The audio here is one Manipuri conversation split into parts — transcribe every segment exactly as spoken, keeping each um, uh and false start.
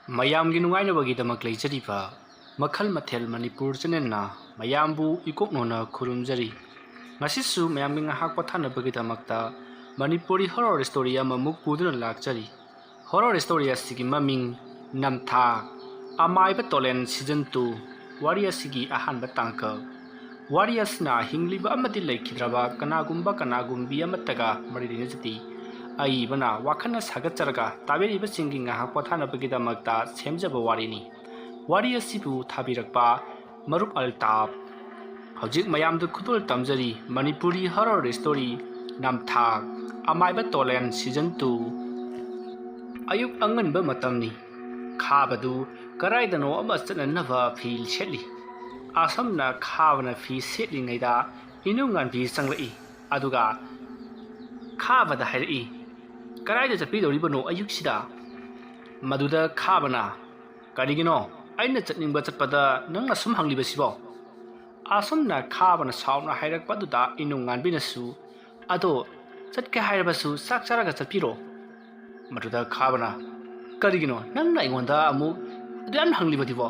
ꯃꯌꯥꯝꯒꯤ ꯅꯨꯡꯉꯥꯏꯅꯕꯒꯤꯗꯃꯛ ꯂꯩꯖꯔꯤꯕ ꯃꯈꯜ ꯃꯊꯦꯜ ꯃꯅꯤꯄꯨꯔ ꯆꯦꯅꯦꯜꯅ ꯃꯌꯥꯝꯕꯨ ꯏꯀꯣꯛꯅꯣꯅ ꯈꯨꯔꯨꯝꯖꯔꯤ꯫ ꯉꯁꯤꯁꯨ ꯃꯌꯥꯝꯒꯤ ꯉꯥꯏꯍꯥꯛ ꯄꯣꯊꯥꯅꯕꯒꯤꯗꯃꯛꯇ ꯃꯅꯤꯄꯨꯔꯤ ꯍꯣꯔꯣꯔ ꯁ꯭ꯇꯣꯔꯤ ꯑꯃꯃꯨꯛ ꯄꯨꯗꯨꯅ ꯂꯥꯛꯆꯔꯤ꯫ ꯍꯣꯔꯣꯔ ꯁ꯭ꯇꯣꯔꯤ ꯑꯁꯤꯒꯤ ꯃꯃꯤꯡ ꯅꯝꯊꯥꯛ, ꯑꯃꯥꯏꯕ ꯇꯣꯂꯦꯟ ꯁꯤꯖꯟ ꯇꯨ꯫ ꯋꯥꯔꯤ ꯑꯁꯤꯒꯤ ꯑꯍꯥꯟꯕ ꯇꯥꯡꯀꯛ꯫ ꯋꯥꯔꯤ ꯑꯁꯤꯅ ꯍꯤꯡꯂꯤꯕ ꯑꯃꯗꯤ ꯂꯩꯈꯤꯗ꯭ꯔꯕ ꯀꯅꯥꯒꯨꯝꯕ ꯀꯅꯥꯒꯨꯝꯕꯤ ꯑꯃꯠꯇꯒ ꯃꯔꯤ ꯂꯩꯅꯖꯗꯦ꯫ ꯑꯏꯕꯅ ꯋꯥꯈꯜꯅ ꯁꯥꯒꯠꯆꯔꯒ ꯇꯥꯕꯤꯔꯤꯕꯁꯤꯡꯒꯤ ꯉꯥꯏꯍꯥꯛ ꯄꯣꯊꯥꯅꯕꯒꯤꯗꯃꯛꯇ ꯁꯦꯝꯖꯕ ꯋꯥꯔꯤꯅꯤ꯫ ꯋꯥꯔꯤ ꯑꯁꯤꯕꯨ ꯊꯥꯕꯤꯔꯛꯄ ꯃꯔꯨꯞ ꯑꯜꯇꯥꯞ꯫ ꯍꯧꯖꯤꯛ ꯃꯌꯥꯝꯗ ꯈꯨꯗꯣꯜ ꯇꯝꯖꯔꯤ ꯃꯅꯤꯄꯨꯔꯤ ꯍꯣꯔꯣꯔ ꯁ꯭ꯇꯣꯔꯤ ꯅꯝꯊꯥꯛ, ꯑꯃꯥꯏꯕ ꯇꯣꯂꯦꯟ ꯁꯤꯖꯟ ꯇꯨ꯫ ꯑꯌꯨꯛ ꯑꯉꯟꯕ ꯃꯇꯝꯅꯤ꯫ ꯈꯥꯕꯗꯨ ꯀꯗꯥꯏꯗꯅꯣ ꯑꯃ ꯆꯠꯅꯅꯕ ꯐꯤ ꯁꯦꯠꯂꯤ꯫ ꯑꯁꯨꯝꯅ ꯈꯥꯕꯅ ꯐꯤ ꯁꯦꯠꯂꯤꯉꯩꯗ ꯏꯅꯨꯡꯉꯥꯟꯕꯤ ꯆꯪꯂꯛꯏ꯫ ꯑꯗꯨꯒ ꯈꯥꯕꯗ ꯍꯥꯏꯔꯛꯏ, "ꯀꯗꯥꯏꯗ ꯆꯠꯄꯤꯗꯧꯔꯤꯕꯅꯣ ꯑꯌꯨꯛꯁꯤꯗ?" ꯃꯗꯨꯗ ꯈꯥꯕꯅ, "ꯀꯔꯤꯒꯤꯅꯣ ꯑꯩꯅ ꯆꯠꯅꯤꯡꯕ ꯆꯠꯄꯗ ꯅꯪꯅ ꯁꯨꯝ ꯍꯪꯂꯤꯕꯁꯤꯕꯣ?" ꯑꯁꯨꯝꯅ ꯈꯥꯕꯅ ꯁꯥꯎꯅ ꯍꯥꯏꯔꯛꯄ ꯑꯗꯨꯗ ꯏꯅꯨꯡꯉꯥꯟꯕꯤꯅꯁꯨ, "ꯑꯗꯣ ꯆꯠꯀꯦ ꯍꯥꯏꯔꯕꯁꯨ ꯆꯥꯛ ꯆꯥꯔꯒ ꯆꯠꯄꯤꯔꯣ?" ꯃꯗꯨꯗ ꯈꯥꯕꯅ, "ꯀꯔꯤꯒꯤꯅꯣ ꯅꯪꯅ ꯑꯩꯉꯣꯟꯗ ꯑꯃꯨꯛ ꯑꯗꯨ ꯌꯥꯝ ꯍꯪꯂꯤꯕꯗꯨꯕꯣ?"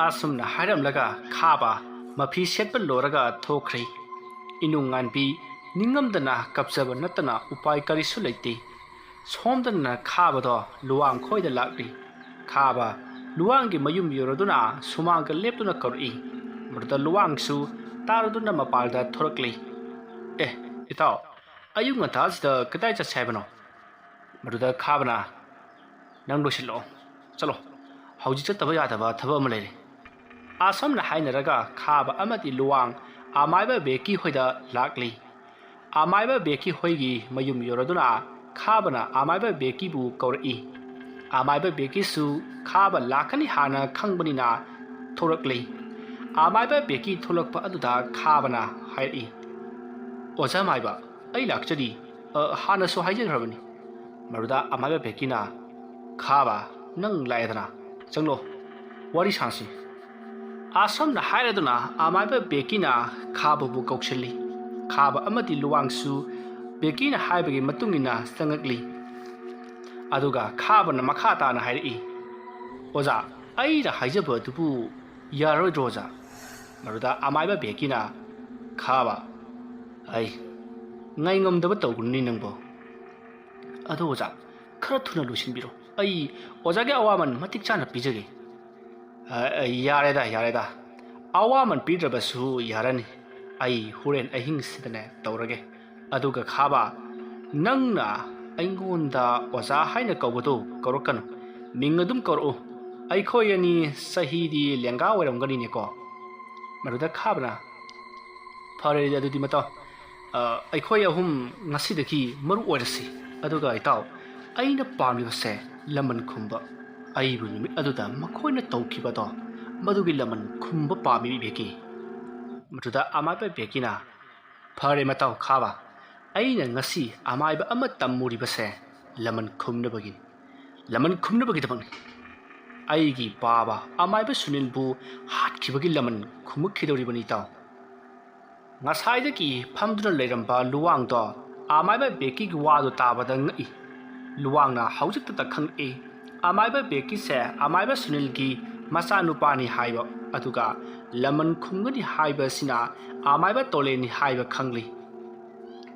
ꯑꯁꯨꯝꯅ ꯍꯥꯏꯔꯝꯂꯒ ꯈꯥꯕ ꯃꯐꯤ ꯁꯦꯠꯄ ꯂꯣꯏꯔꯒ ꯊꯣꯛꯈ꯭ꯔꯦ꯫ ꯏꯅꯨꯡꯉꯥꯟꯕꯤ ꯅꯤꯡꯉꯝꯗꯅ ꯀꯞꯆꯕ ꯅꯠꯇꯅ ꯎꯄꯥꯏ ꯀꯔꯤꯁꯨ ꯂꯩꯇꯦ꯫ ꯁꯣꯝꯗꯅ ꯈꯥꯕꯗꯣ ꯂꯨꯋꯥꯡ ꯈꯣꯏꯗ ꯂꯥꯛꯂꯤ꯫ ꯈꯥꯕ ꯂꯨꯋꯥꯡꯒꯤ ꯃꯌꯨꯝ ꯌꯧꯔꯗꯨꯅ ꯁꯨꯃꯥꯡꯒ ꯂꯦꯞꯇꯨꯅ ꯀꯧꯔꯛꯏ꯫ ꯃꯗꯨꯗ ꯂꯨꯋꯥꯡꯁꯨ ꯇꯥꯔꯗꯨꯅ ꯃꯄꯥꯟꯗ ꯊꯣꯔꯛꯂꯤ꯫ "ꯑꯦ, ꯏꯇꯥꯎ, ꯑꯌꯨꯛ ꯉꯟꯇꯥꯁꯤꯗ ꯀꯗꯥꯏ ꯆꯠꯁꯦ ꯍꯥꯏꯕꯅꯣ?" ꯃꯗꯨꯗ ꯈꯥꯕꯅ, "ꯅꯪ ꯂꯣꯏꯁꯤꯜꯂꯛꯑꯣ, ꯆꯠꯂꯣ, ꯍꯧꯖꯤꯛ ꯆꯠꯇꯕ ꯌꯥꯗꯕ ꯊꯕꯛ ꯑꯃ ꯂꯩꯔꯦ꯫" ꯑꯁꯨꯝꯅ ꯍꯥꯏꯅꯔꯒ ꯈꯥꯕ ꯑꯃꯗꯤ ꯂꯨꯋꯥꯡ ꯑꯃꯥꯏꯕ ꯕꯦꯀꯤ ꯍꯣꯏꯗ ꯂꯥꯛꯂꯤ꯫ ꯑꯃꯥꯏꯕ ꯕꯦꯀꯤ ꯍꯣꯏꯒꯤ ꯃꯌꯨꯝ ꯌꯧꯔꯗꯨꯅ ꯈꯥꯕꯅ ꯑꯃꯥꯏꯕ ꯕꯦꯀꯤꯕꯨ ꯀꯧꯔꯛꯏ꯫ ꯑꯃꯥꯏꯕ ꯕꯦꯀꯤꯁꯨ ꯈꯥꯕ ꯂꯥꯛꯀꯅꯤ ꯍꯥꯟꯅ ꯈꯪꯕꯅꯤꯅ ꯊꯣꯛꯂꯛꯂꯤ꯫ ꯑꯃꯥꯏꯕ ꯕꯦꯀꯤ ꯊꯣꯛꯂꯛꯄ ꯑꯗꯨꯗ ꯈꯥꯕꯅ ꯍꯥꯏꯔꯛꯏ, "ꯑꯣꯖꯥ ꯃꯥꯏꯕ, ꯑꯩ ꯂꯥꯛꯆꯔꯤ꯫ ꯑ, ꯍꯥꯟꯅꯁꯨ ꯍꯥꯏꯖꯈ꯭ꯔꯕꯅꯤ꯫" ꯃꯗꯨꯗ ꯑꯃꯥꯏꯕ ꯕꯦꯀꯤꯅ, "ꯈꯥꯕ, ꯅꯪ ꯂꯥꯛꯑꯦꯗꯅ, ꯆꯪꯂꯣ, ꯋꯥꯔꯤ ꯁꯥꯁꯤ꯫" ꯑꯁꯨꯝꯅ ꯍꯥꯏꯔꯗꯨꯅ ꯑꯃꯥꯏꯕ ꯕꯦꯀꯤꯅ ꯈꯥꯕꯕꯨ ꯀꯧꯁꯤꯜꯂꯤ꯫ ꯈꯥꯕ ꯑꯃꯗꯤ ꯂꯨꯋꯥꯡꯁꯨ ꯕꯦꯀꯤꯅ ꯍꯥꯏꯕꯒꯤ ꯃꯇꯨꯡ ꯏꯟꯅ ꯆꯪꯉꯛꯂꯤ꯫ ꯑꯗꯨꯒ ꯈꯥꯕꯅ ꯃꯈꯥ ꯇꯥꯅ ꯍꯥꯏꯔꯛꯏ, "ꯑꯣꯖꯥ, ꯑꯩꯅ ꯍꯥꯏꯖꯕ ꯑꯗꯨꯕꯨ ꯌꯥꯔꯣꯏꯗ꯭ꯔꯣ ꯑꯣꯖꯥ?" ꯃꯗꯨꯗ ꯑꯃꯥꯏꯕ ꯕꯦꯀꯤꯅ, "ꯈꯥꯕ, ꯑꯩ ꯉꯥꯏꯉꯝꯗꯕ ꯇꯧꯒꯅꯨꯅꯦ ꯅꯪꯕꯣ꯫ ꯑꯗꯣ ꯑꯣꯖꯥ, ꯈꯔ ꯊꯨꯅ ꯂꯣꯏꯁꯤꯟꯕꯤꯔꯣ꯫ ꯑꯩ ꯑꯣꯖꯥꯒꯤ ꯑꯋꯥꯃꯟ ꯃꯇꯤꯛ ꯆꯥꯅ ꯄꯤꯖꯒꯦ꯫" "ꯑ, ꯑ, ꯌꯥꯔꯦꯗ, ꯌꯥꯔꯦꯗ꯫ ꯑꯋꯥꯃꯟ ꯄꯤꯗ꯭ꯔꯕꯁꯨ ꯌꯥꯔꯅꯤ꯫ ꯑꯩ ꯍꯣꯔꯦꯟ ꯑꯍꯤꯡꯁꯤꯗꯅꯦ ꯇꯧꯔꯒꯦ꯫ ꯑꯗꯨꯒ ꯈꯥꯕ, ꯅꯪꯅ ꯑꯩꯉꯣꯟꯗ ꯑꯣꯖꯥ ꯍꯥꯏꯅ ꯀꯧꯕꯗꯣ ꯀꯧꯔꯛꯀꯅꯨ꯫ ꯃꯤꯡ ꯑꯗꯨꯝ ꯀꯧꯔꯛꯎ꯫ ꯑꯩꯈꯣꯏ ꯑꯅꯤ ꯆꯍꯤꯗꯤ ꯂꯦꯡꯒꯥ ꯑꯣꯏꯔꯝꯒꯅꯤꯅꯦꯀꯣ?" ꯃꯗꯨꯗ ꯈꯥꯕꯅ, "ꯐꯔꯦ ꯑꯗꯨꯗꯤ ꯃꯇꯥꯎ, ꯑ, ꯑꯩꯈꯣꯏ ꯑꯍꯨꯝ ꯉꯁꯤꯗꯒꯤ ꯃꯔꯨꯞ ꯑꯣꯏꯔꯁꯤ꯫ ꯑꯗꯨꯒ ꯏꯇꯥꯎ, ꯑꯩꯅ ꯄꯥꯝꯂꯤꯕꯁꯦ ꯂꯃꯟ ꯈꯨꯝꯕ꯫ ꯑꯩꯕꯨ ꯅꯨꯃꯤꯠ ꯑꯗꯨꯗ ꯃꯈꯣꯏꯅ ꯇꯧꯈꯤꯕꯗꯣ, ꯃꯗꯨꯒꯤ ꯂꯃꯟ ꯈꯨꯝꯕ ꯄꯥꯝꯃꯤ ꯏꯕꯦꯀꯤ꯫" ꯃꯗꯨꯗ ꯑꯃꯥꯏꯕ ꯕꯦꯀꯤꯅ, "ꯐꯔꯦ ꯃꯇꯥꯎ ꯈꯥꯕ, ꯑꯩꯅ ꯉꯁꯤ ꯑꯃꯥꯏꯕ ꯑꯃ ꯇꯝꯃꯨꯔꯤꯕꯁꯦ ꯂꯃꯟ ꯈꯨꯝꯅꯕꯒꯤꯅꯤ꯫ ꯂꯃꯟ ꯈꯨꯝꯅꯕꯒꯤꯗꯃꯛꯅꯤ꯫ ꯑꯩꯒꯤ ꯄꯥꯕ ꯑꯃꯥꯏꯕ ꯁꯨꯅꯤꯜꯕꯨ ꯍꯥꯠꯈꯤꯕꯒꯤ ꯂꯃꯟ ꯈꯨꯝꯃꯛꯈꯤꯗꯧꯔꯤꯕꯅꯤ ꯏꯇꯥꯎ꯫" ꯉꯁꯥꯏꯗꯒꯤ ꯐꯝꯗꯨꯅ ꯂꯩꯔꯝꯕ ꯂꯨꯋꯥꯡꯗꯣ ꯑꯃꯥꯏꯕ ꯕꯦꯀꯤꯒꯤ ꯋꯥꯗꯨ ꯇꯥꯕꯗ ꯉꯛꯏ꯫ ꯂꯨꯋꯥꯡꯅ ꯍꯧꯖꯤꯛꯇꯗ ꯈꯪꯂꯛꯏ, ꯑꯃꯥꯏꯕ ꯕꯦꯀꯤꯁꯦ ꯑꯃꯥꯏꯕ ꯁꯨꯅꯤꯜꯒꯤ ꯃꯆꯥꯅꯨꯄꯥꯅꯤ ꯍꯥꯏꯕ, ꯑꯗꯨꯒ ꯂꯃꯟ ꯈꯨꯝꯒꯅꯤ ꯍꯥꯏꯕ ꯑꯁꯤꯅ ꯑꯃꯥꯏꯕ ꯇꯣꯂꯦꯟꯅꯤ ꯍꯥꯏꯕ ꯈꯪꯂꯤ꯫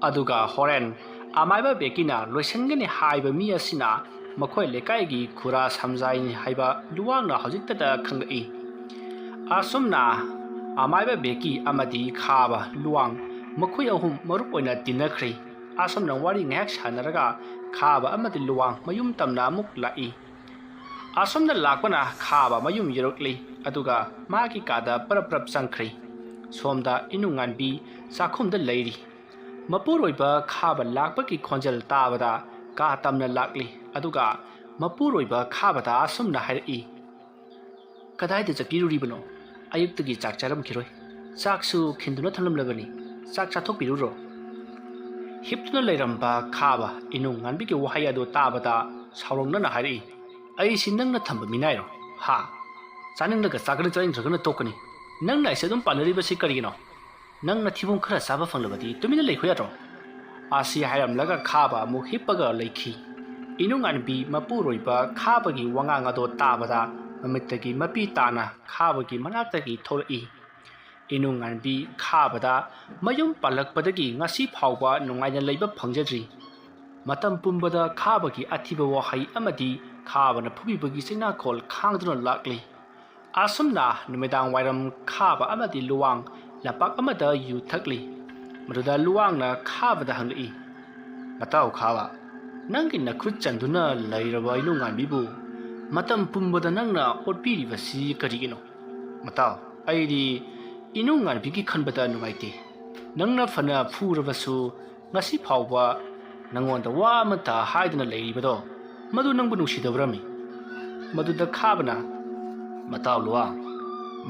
ꯑꯗꯨꯒ ꯍꯣꯔꯦꯟ ꯑꯃꯥꯏꯕ ꯕꯦꯀꯤꯅ ꯂꯣꯏꯁꯤꯟꯒꯅꯤ ꯍꯥꯏꯕ ꯃꯤ ꯑꯁꯤꯅ ꯃꯈꯣꯏ ꯂꯩꯀꯥꯏꯒꯤ ꯈꯨꯔꯥ ꯁꯝꯖꯥꯏꯅꯤ ꯍꯥꯏꯕ ꯂꯨꯋꯥꯡꯅ ꯍꯧꯖꯤꯛꯇꯗ ꯈꯪꯂꯛꯏ꯫ ꯑꯁꯨꯝꯅ ꯑꯃꯥꯏꯕ ꯕꯦꯀꯤ ꯑꯃꯗꯤ ꯈꯥꯕ ꯂꯨꯋꯥꯡ ꯃꯈꯣꯏ ꯑꯍꯨꯝ ꯃꯔꯨꯞ ꯑꯣꯏꯅ ꯇꯤꯟꯅꯈ꯭ꯔꯦ꯫ ꯑꯁꯨꯝꯅ ꯋꯥꯔꯤ ꯉꯥꯏꯍꯥꯛ ꯁꯥꯟꯅꯔꯒ ꯈꯥꯕ ꯑꯃꯗꯤ ꯂꯨꯋꯥꯡ ꯃꯌꯨꯝ ꯇꯝꯅ ꯑꯃꯨꯛ ꯂꯥꯛꯏ꯫ ꯑꯁꯨꯝꯅ ꯂꯥꯛꯄꯅ ꯈꯥꯕ ꯃꯌꯨꯝ ꯌꯧꯔꯛꯂꯤ, ꯑꯗꯨꯒ ꯃꯥꯒꯤ ꯀꯥꯗ ꯄꯔꯞ ꯄꯔꯞ ꯆꯪꯈ꯭ꯔꯦ꯫ ꯁꯣꯝꯗ ꯏꯅꯨꯡꯉꯥꯟꯕꯤ ꯆꯥꯛꯈꯨꯝꯗ ꯂꯩꯔꯤ꯫ ꯃꯄꯨꯔꯣꯏꯕ ꯈꯥꯕ ꯂꯥꯛꯄꯒꯤ ꯈꯣꯟꯖꯦꯜ ꯇꯥꯕꯗ ꯀꯥ ꯇꯝꯅ ꯂꯥꯛꯂꯤ, ꯑꯗꯨꯒ ꯃꯄꯨꯔꯣꯏꯕ ꯈꯥꯕꯗ ꯑꯁꯨꯝꯅ ꯍꯥꯏꯔꯛꯏ, "ꯀꯗꯥꯏꯗ ꯆꯠꯄꯤꯔꯨꯔꯤꯕꯅꯣ? ꯑꯌꯨꯛꯇꯒꯤ ꯆꯥꯛ ꯆꯥꯔꯝꯈꯤꯔꯣꯏ꯫ ꯆꯥꯛꯁꯨ ꯈꯤꯟꯗꯨꯅ ꯊꯝꯂꯝꯂꯕꯅꯤ꯫ ꯆꯥꯛ ꯆꯥꯊꯣꯛꯄꯤꯔꯨꯔꯣ꯫" ꯍꯤꯞꯇꯨꯅ ꯂꯩꯔꯝꯕ ꯈꯥꯕ ꯏꯅꯨꯡ ꯉꯥꯟꯕꯤꯒꯤ ꯋꯥꯍꯩ ꯑꯗꯨ ꯇꯥꯕꯗ ꯁꯥꯎꯔꯣꯡꯅꯅ ꯍꯥꯏꯔꯛꯏ, "ꯑꯩꯁꯤ ꯅꯪꯅ ꯊꯝꯕ ꯃꯤꯅꯥꯏꯔꯣ? ꯍꯥ? ꯆꯥꯅꯤꯡꯂꯒ ꯆꯥꯒꯅꯤ, ꯆꯥꯅꯤꯡꯗ꯭ꯔꯒꯅ ꯇꯣꯛꯀꯅꯤ꯫ ꯅꯪꯅ ꯑꯩꯁꯦ ꯑꯗꯨꯝ ꯄꯥꯟꯅꯔꯤꯕꯁꯤ ꯀꯔꯤꯒꯤꯅꯣ? ꯅꯪꯅ ꯊꯤꯕꯣꯡ ꯈꯔ ꯆꯥꯕ ꯐꯪꯂꯕꯗꯤ ꯇꯨꯃꯤꯟꯅ ꯂꯩꯈꯣ ꯌꯥꯗ꯭ꯔꯣ?" ꯑꯁꯤ ꯍꯥꯏꯔꯝꯂꯒ ꯈꯥꯕ ꯑꯃꯨꯛ ꯍꯤꯞꯄꯒ ꯂꯩꯈꯤ꯫ ꯏꯅꯨꯡꯉꯥꯟꯕꯤ ꯃꯄꯨꯔꯣꯏꯕ ꯈꯥꯕꯒꯤ ꯋꯥꯉꯥꯡ ꯑꯗꯣ ꯇꯥꯕꯗ ꯃꯃꯤꯠꯇꯒꯤ ꯃꯄꯤ ꯇꯥꯅ ꯈꯥꯕꯒꯤ ꯃꯅꯥꯛꯇꯒꯤ ꯊꯣꯛꯂꯛꯏ꯫ ꯏꯅꯨꯡꯉꯥꯟꯕꯤ ꯈꯥꯕꯗ ꯃꯌꯨꯝ ꯄꯥꯜꯂꯛꯄꯗꯒꯤ ꯉꯁꯤ ꯐꯥꯎꯕ ꯅꯨꯡꯉꯥꯏꯅ ꯂꯩꯕ ꯐꯪꯖꯗ꯭ꯔꯤ꯫ ꯃꯇꯝ ꯄꯨꯝꯕꯗ ꯈꯥꯕꯒꯤ ꯑꯊꯤꯕ ꯋꯥꯍꯩ ꯑꯃꯗꯤ ꯈꯥꯕꯅ ꯐꯨꯕꯤꯕꯒꯤ ꯆꯩꯅꯥꯈꯣꯜ ꯈꯥꯡꯗꯨꯅ ꯂꯥꯛꯂꯤ꯫ ꯑꯁꯨꯝꯅ ꯅꯨꯃꯤꯗꯥꯡ ꯋꯥꯏꯔꯝ ꯈꯥꯕ ꯑꯃꯗꯤ ꯂꯨꯋꯥꯡ ꯂꯝꯄꯥꯛ ꯑꯃꯗ ꯌꯨ ꯊꯛꯂꯤ꯫ ꯃꯗꯨꯗ ꯂꯨꯋꯥꯡꯅ ꯈꯥꯕꯗ ꯍꯪꯂꯛꯏ, "ꯃꯇꯥꯎ ꯈꯥꯕ, ꯅꯪꯒꯤ ꯅꯈꯨꯠ ꯆꯟꯗꯨꯅ ꯂꯩꯔꯕ ꯏꯅꯨꯡꯉꯥꯟꯕꯤꯕꯨ ꯃꯇꯝ ꯄꯨꯝꯕꯗ ꯅꯪꯅ ꯑꯣꯠꯄꯤꯔꯤꯕꯁꯤ ꯀꯔꯤꯒꯤꯅꯣ?" "ꯃꯇꯥꯎ, ꯑꯩꯗꯤ ꯏꯅꯨꯡꯉꯥꯟꯕꯤꯒꯤ ꯈꯟꯕꯗ ꯅꯨꯡꯉꯥꯏꯇꯦ꯫ ꯅꯪꯅ ꯐꯅ ꯐꯨꯔꯕꯁꯨ ꯉꯁꯤ ꯐꯥꯎꯕ ꯅꯪꯉꯣꯟꯗ ꯋꯥ ꯑꯃꯠꯇ ꯍꯥꯏꯗꯅ ꯂꯩꯔꯤꯕꯗꯣ, ꯃꯗꯨ ꯅꯪꯕꯨ ꯅꯨꯡꯁꯤꯗꯕ꯭ꯔꯃꯤ?" ꯃꯗꯨꯗ ꯈꯥꯕꯅ, "ꯃꯇꯥꯎ ꯂꯨꯋꯥꯡ,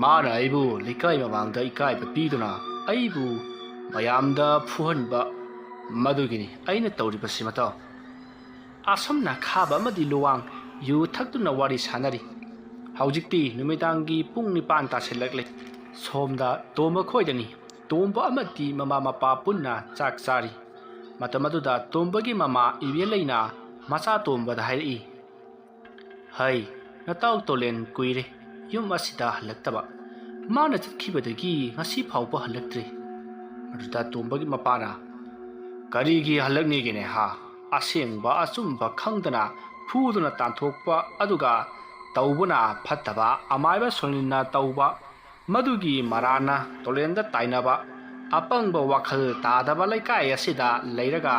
ꯃꯥꯅ ꯑꯩꯕꯨ ꯂꯩꯀꯥꯏ ꯃꯃꯥꯡꯗ ꯏꯀꯥꯏꯕ ꯄꯤꯗꯨꯅ ꯑꯩꯕꯨ ꯃꯌꯥꯝꯗ ꯐꯨꯍꯟꯕ, ꯃꯗꯨꯒꯤꯅꯤ ꯑꯩꯅ ꯇꯧꯔꯤꯕꯁꯤ ꯃꯇꯥꯎ꯫" ꯑꯁꯨꯝꯅ ꯈꯥꯕ ꯑꯃꯗꯤ ꯂꯨꯋꯥꯡ ꯌꯨ ꯊꯛꯇꯨꯅ ꯋꯥꯔꯤ ꯁꯥꯟꯅꯔꯤ꯫ ꯍꯧꯖꯤꯛꯇꯤ ꯅꯨꯃꯤꯗꯥꯡꯒꯤ ꯄꯨꯡ ꯅꯤꯄꯥꯟ ꯇꯥꯁꯤꯜꯂꯛꯂꯦ꯫ ꯁꯣꯝꯗ ꯇꯣꯝꯕ ꯈꯣꯏꯗꯅꯤ꯫ ꯇꯣꯝꯕ ꯑꯃꯗꯤ ꯃꯃꯥ ꯃꯄꯥ ꯄꯨꯟꯅ ꯆꯥꯛ ꯆꯥꯔꯤ꯫ ꯃꯇꯝ ꯑꯗꯨꯗ ꯇꯣꯝꯕꯒꯤ ꯃꯃꯥ ꯏꯕꯦꯟꯂꯩꯅ ꯃꯆꯥ ꯇꯣꯝꯕꯗ ꯍꯥꯏꯔꯛꯏ, "ꯍꯩ, ꯅꯇꯥꯎ ꯇꯣꯂꯦꯟ ꯀꯨꯏꯔꯦ ꯌꯨꯝ ꯑꯁꯤꯗ ꯍꯜꯂꯛꯇꯕ꯫ ꯃꯥꯅ ꯆꯠꯈꯤꯕꯗꯒꯤ ꯉꯁꯤ ꯐꯥꯎꯕ ꯍꯜꯂꯛꯇ꯭ꯔꯤ꯫" ꯑꯗꯨꯗ ꯇꯣꯝꯕꯒꯤ ꯃꯄꯥꯅ, "ꯀꯔꯤꯒꯤ ꯍꯜꯂꯛꯅꯤꯒꯦꯅꯦ ꯍꯥ? ꯑꯁꯦꯡꯕ ꯑꯆꯨꯝꯕ ꯈꯪꯗꯅ ꯐꯨꯗꯨꯅ ꯇꯥꯟꯊꯣꯛꯄ, ꯑꯗꯨꯒ ꯇꯧꯕꯅ ꯐꯠꯇꯕ ꯑꯃꯥꯏꯕ ꯁꯣꯅꯤꯟꯅ ꯇꯧꯕ, ꯃꯗꯨꯒꯤ ꯃꯔꯥꯟꯅ ꯇꯣꯂꯦꯟꯗ ꯇꯥꯏꯅꯕ, ꯑꯄꯪꯕ ꯋꯥꯈꯜ ꯇꯥꯗꯕ ꯂꯩꯀꯥꯏ ꯑꯁꯤꯗ ꯂꯩꯔꯒ